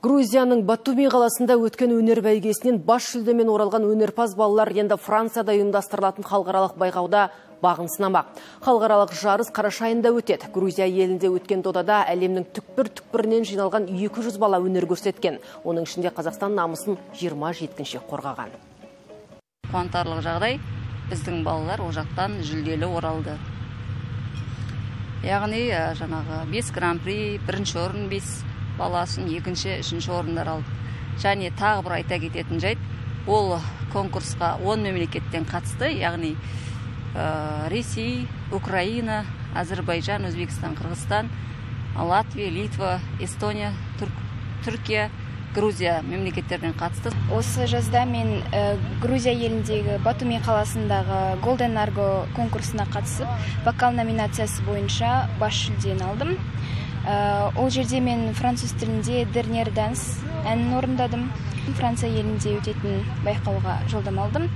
Грузияның Батуми қаласында өткен өнер бәйгесінен бас жүлдемен оралған өнерпаз балалар енді Францияда ұйымдастырылатын халықаралық байқауда бағын сынамақ. Халықаралық жарыс қараша айында өтеді. Грузия елінде өткен додада әлемнің түкпір-түкпірінен жиналған 200 бала өнер көрсеткен. Оның ішінде Қазақстан намысын 20 жеткіншек қорғаған. Қуантарлық жағдай, біздің балалар ол жақтан жүлделі оралды. Яғни жаңағы 5 гран-при, бірінші орын 5 баласын, екінші, үшінші орындар алды. Және тағы бір айта кететін жайт, ол конкурсқа 10 мемлекеттен қатысты, яғни Ресей, Украина, Әзірбайжан, Өзбекстан, Қырғызстан, Латвия, Литва, Эстония, Түркия, Грузия мемлекеттерінен қатысты. Осы жазда мен Грузия еліндегі Батуми қаласындағы Golden Argo конкурсына қатысып, вокал номинациясы бойынша бас жүлдені алдым. Ол жерде мен француз тілінде Dernier Dance әнін орындадым. Франция елінде өтетін байқауға жолдама алдым.